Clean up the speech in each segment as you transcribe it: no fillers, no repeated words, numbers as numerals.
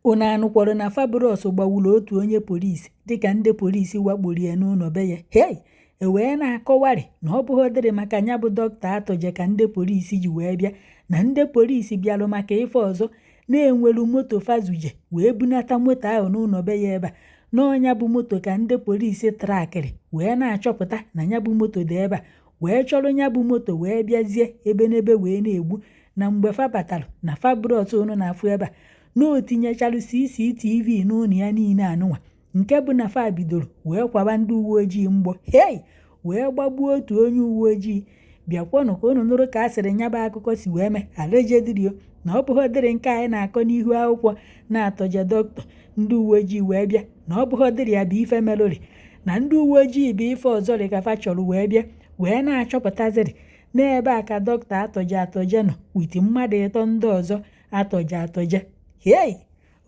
Unu anụkwara na Fabros gbawuru otu onye polisi dịka ndị polisi wakporo ya n'ụlọ be ya? Hei! E wee na-akọwarị na ọ bụghọdịrị maka ya bụ dọkịta atọje ka ndị polisi ji wee bịa, na ndị polisi bịarụ maka ife ọzọ na-enwelu moto fazuje wee bunata moto ahụ n'ụlọ be ya ebe a. N'ọnya bụ moto ka ndị polisi trackịrị wee na-achọpụta na ya bụ moto dị ebe a, wee chọrọ ya bụ moto wee bịazie ebe n'ebe wee na-egbu. Na mgbe fa batara na Fabros unu na-afụ ebe a, na o tinyechalụ CCTV n'ụlọ ya niile anụnwa, nke bụ na fa bidoro wee kwawa ndị uwe ojii mgbọ, hei, wee gbagbuo otu onye uwe ojii. Bịakwanụ ka unu nụrụ ka a sịrị nya bụ akụkọ si wee mee. Allegedly o, na ọ bụghọdịrị nke anyị na-akọ n'ihu akwụkwọ na-atọje dọkịta ndị uwe ojii wee bịa, na ọ bụghọdịrị ya bụ ife merụrị, na ndị uwe ojii bụ ife ọzọ rị ka fa chọrọ wee bịa, wee na-achọpụtazịrị n'ebe a ka dọkịta atọje atọje nọ with mmadụ ịtọ ndị ọzọ atọje atọje. Hei!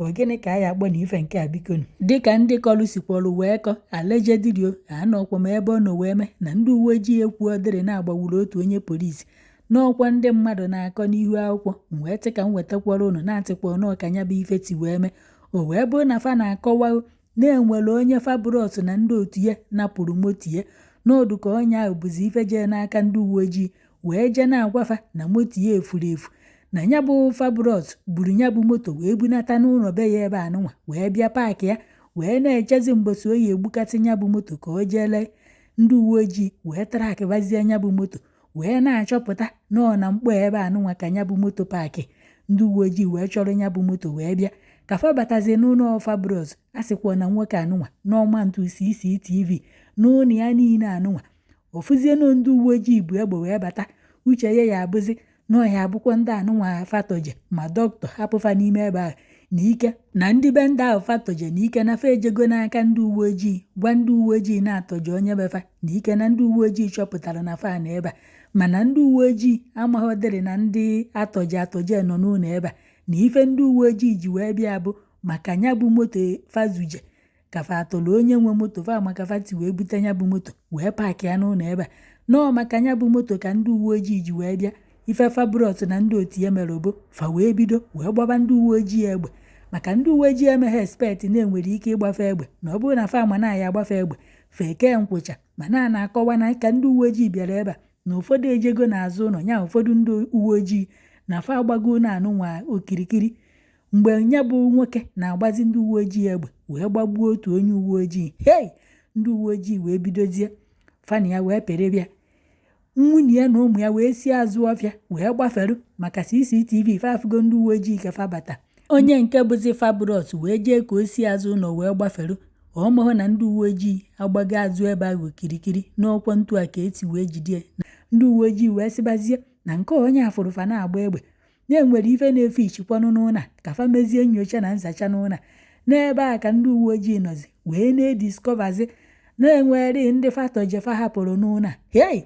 Ọ gịnị ka anyị akpọ na ife nke a, bikonu? Dịka ndị kọlụ sikwọrọ wee kọ, allegedly o, anọkwa m ebe ọ nọ wee mee na ndị uwe ojii ekwuodịrị na-agbawuru otu onye polisi n'ọkwa ndị mmadụ na-akọ n'ihu akwụkwọ. M wee tị ka m wetakwara unu na-atịkwa ọnụ ka nya bụ ife ti wee mee. O wee bụrụ na fa na-akọwa na-enwere onye Fabros na ndị otu ya napụrụ moto ya n'ọdụ, ka onye ahụ bụzi ife jee n'aka ndị uwe ojii wee jee na-agwafa na moto ya efuru efu, na ya bụ Fabros buru ya bụ moto wee bunata n'ụlọ be ya ebe anụnwa, wee bịa park ya, wee na-echezi mbosi oyi egbukasị ya bụ moto ka o jee lee. Ndị uwe ojii wee trackbazie ya bụ moto, wee na-achọpụta nọọ na mkpọ ebe anụnwa ka ya bụ moto park. Ndị uwe ojii wee chọrọ ya bụ moto wee bịa. Ka fa batazie n'ụlọ Fabros, a sịkwa na nwoke anụnwa n'ọma ntụ CCTV n'ụlọ ya niile anụnwa, ọfụzienụ ndị uwe ojii bụ egbe wee bata. Uche ya ya abụzi na ọ ya abụkwa ndị anụnwa fatọje ma dọkịta hapụfa n'ime ebe ahụ na ike na ndị be ndị ahụ fatọje na ike na fa ejego n'aka ndị uwe ojii gwa ndị uwe ojii na-atọje onye befa na ike na ndị uwe ojii chọpụtara na fa na ebe a, mana ndị uwe ojii amaghọdịrị na ndị atọje atọje nọ n'ụlọ ebe a, na ife ndị uwe ojii ji wee bịa bụ maka ya bụ moto fazuje ka fa atọrọ onye nwe moto fa, maka fa ti wee bute ya bụ moto wee park ya n'ụlọ ebe a, nọọ maka ya bụ moto ka ndị uwe ojii ji wee bịa. Ife Fabros na ndị otu ya mere bụ fa wee bido wee gbaba ndị uwe ojii egbe, maka ndị uwe ojii emeghe expect na-enwere ike ịgbafe egbe, na ọ bụrụ na fa ma na ya agbafe egbe, fa eke nkwụcha. Mana a na-akọwa na ka ndị uwe ojii bịara ebe a, na ụfọdụ ejego n'azụ ụlọ ya, ụfọdụ ndị uwe ojii na fa agbago na-anụnwa okirikiri mgbe ya bụ nwoke na-agbazi ndị uwe ojii egbe, wee gbagbuo otu onye uwe ojii. Hei! Ndị uwe ojii wee bidozie fana ya wee pere bịa nwunye ya na ụmụ ya wee si azụ ọfịa wee gbaferu, maka CCTV fafugo ndị uwe ojii ka fa bata. Onye nke bụzi Fabros wee jee ka o si azụ ụlọ wee gbaferu, ọ mahụ na ndị uwe ojii agbago azụ ebe ahụ okirikiri n'ọkwa ntu a ka esi wee jide. Ndị uwe ojii wee sịbazie na nke onye afụrụfa na-agba egbe na-enwere ife na-efe ichikwanụ n'ụlọ a, ka fa mezie nyocha na nzacha n'ụlọ n'ebe a. Ka ndị uwe ojii nọzi wee na-ediscoverzi na-enwere ndị fatọjefa hapụrụ n'ụlọ a. Hei!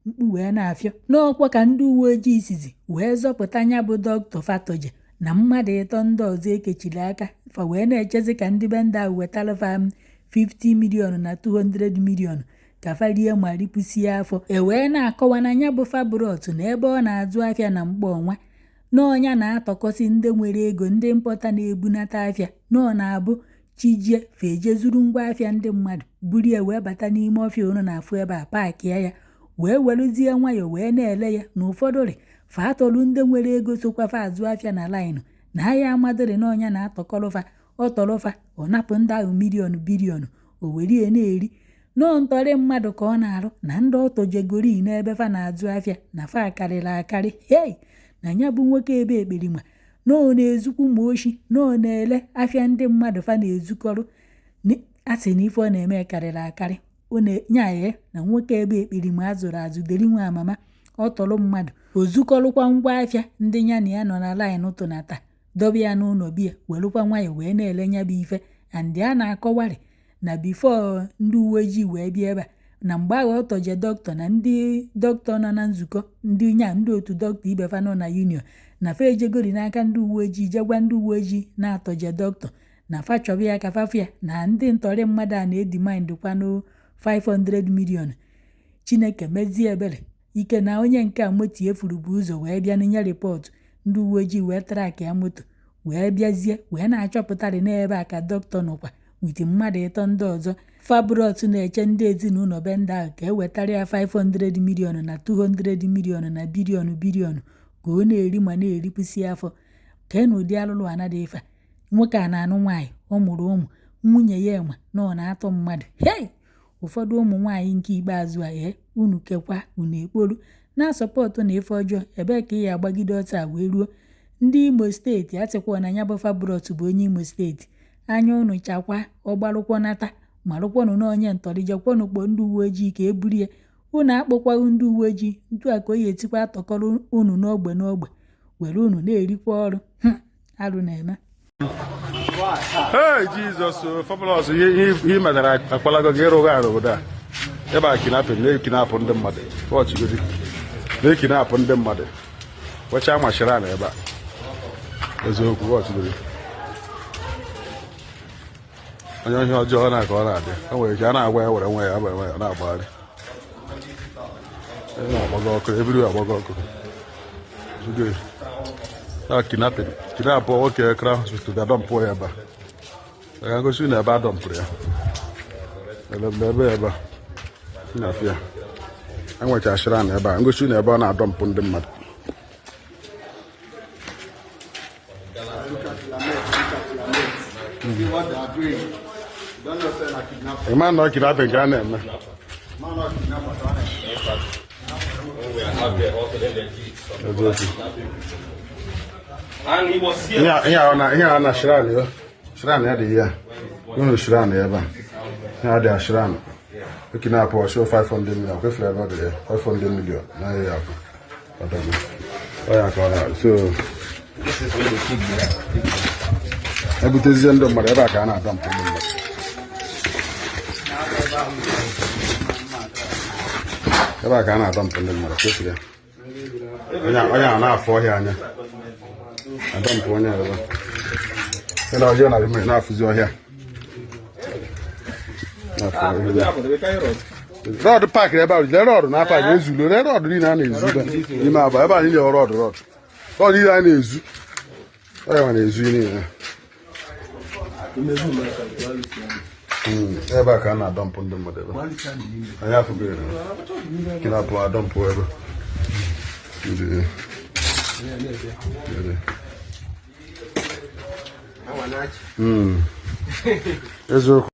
Mkpu wee na-afịọ n'ọkwa ka ndị uwe ojii sizi wee zọpụta ya bụ dọkịta fatọje na mmadụ ịtọ ndị ọzọ ekechiri aka fa, wee na-echezi ka ndị be ndị ahụ wetara fa 50 million na 200 million ka fa rie ma ripụsie afọ. E wee na-akọwa na ya bụ Fabros na ebe ọ na-azụ afịa na mkpọ ọnwa n'ọnya na-atọkọsị ndị nwere ego, ndị importer na-ebunata afịa, na ọ na-abụ chijie fa ejezuru ngwa afịa ndị mmadụ buru ya wee bata n'ime ọfịa unu na-afụ ebe a, parkịa ya, wee werezie nwayọọ wee na-ele ya. Na ụfọdụ rị fa atọlụ ndị nwere ego sokwa fa azụ afịa na line na ahịa amadịrị n'ọnya na-atọkọrọfa ọ tọrọfa, ọ napụ ndị ahụ million billion, o werie na-eri nọọ ntọrị mmadụ ka ọ na-arụ na ndị ọtọjegori n'ebe fa na-azụ afịa na fa karịrị akarị. Hei! Na ya bụ nwoke ebe ekperima na ọ na-ezukwu ma oshi na ọ na-ele afịa ndị mmadụ fa na-ezukọrọ, a sị na ife ọ na-eme karịrị akarị nya ya na nwoke ebe ekperima azụrụ azụ deri nwa amama ọ tọrọ mmadụ, ozukọrụkwa ngwa afịa ndị ya na ya nọ na line tụnata dobe ya n'ụlọ biya, werukwa nwayọọ wee na-ele ya bụ ife. And a na-akọwarị na before ndị uwe ojii wee bịa ebe a, na mgbe ahụ ọ tọje dọkịta na ndị dọkịta nọ na nzukọ, ndị nya ndị otu dọkịta ibe fa nọ na union, na fa ejegori n'aka ndị uwe ojii jee gwa ndị uwe ojii na-atọje dọkịta na fa chọba ya ka fa ya na ndị ntọrị mmadụ a na-edemand kwanụ 500 million. Chineke mezie ebere ike na onye nke a moto efuru bụ ụzọ wee bịa nye report, ndị uwe ojii wee track ya moto. Wee bịazie wee na-achọpụtarị n'ebe a ka dọkịta nọkwa with mmadụ ịtọ ndị ọzọ. Fabros na-eche ndị ezinụlọ be ndị ahụ ka e wetara ya 500 million na 200 million na billion billion ka ọ na-eri ma na-eripụsi afọ. Kee na ụdị alụlụ ana dị ife a. Nwoke a na-anụ nwaanyị, ọ mụrụ ụmụ, nwunye ya enwe na ọ na-atụ mmadụ. Hei, ụfọdụ ụmụ nwaanyị nke ikpeazụ a, ee, unu kekwa unu ekporu na-asupport na ife ọjọọ. Ebee ka ị ya agbagide ọsọ a wee ruo? Ndị Imo Steeti asịkwa na ya bụ Fabros bụ onye Imo Steeti. Anya unu chakwa, ọgbarụkwanata marụkwanụ na onye ntọrị. Jekwanụ kpọọ ndị uwe ojii ka e buru ya. Unu akpọkwaghị ndị uwe ojii ntu a ka o ya etikwa atọkọrọ unu n'ogbe n'ogbe, were unu na-erikwa ọrụ. Arụ na-eme. Hey, Jesus, Fabulous, ihe metara akpalago gị ịrụgha n'obodo a. Ebe a kidnapping, na-ekidnap ndị mmadụ. Ọchịgodi na-ekidnap ndị mmadụ. Wechaa machara na ebe a. Eziokwu, ọchịgodi. Onye ihe ọjọọ na ka ọ na-adị. O nwere ike a na-agwa ya were nwa ya, were nwa ya na-agbagharị. Na-agbago ọkụ, ebiri agbago ọkụ. Na kidnapping, kidnap nwoke Crown Hospital ga dumpụ ya ebe a. Ga gosi na ebe a dumpụrụ ya. Ebe ebe a. Na-afịa. Enwecha shrine ebe a. Ngosi na ebe ọ na-adumpụ ndị mmadụ. Ịma na ọ kidnapping ka a na-eme. Ihe a na shrine ya. Shrine ya dị ya. Unu shrine ebe a. Ihe a dị a shrine. E kidnap ọchụ 500 million. Kwefere ebe ọ dị ya. 500 million. Na ya akwụ. Ọ ya ka ọ na so ebutezie ndị mmadụ ebe a ka a na-adumpụ ndị mmadụ. Ebe a ka a na-adumpụ ndị mmadụ kwesịrị ya. Onye a na-afụ ọhịa anya adumpụ onye ebe a. Na ọhịa na-afụzi ọhịa. Rod pack ebe ahụ, lee rod na pack ezulu, lee rod niile a na-ezu n'ime Aba ebe a niile, rod rod rod niile a na-ezu, ọ ya na-ezu niile. Ebe a ka a na-adumpụ ndị mmadụ ebe anyị afụgo ya kidnap adumpụ ebe. Eziokwu.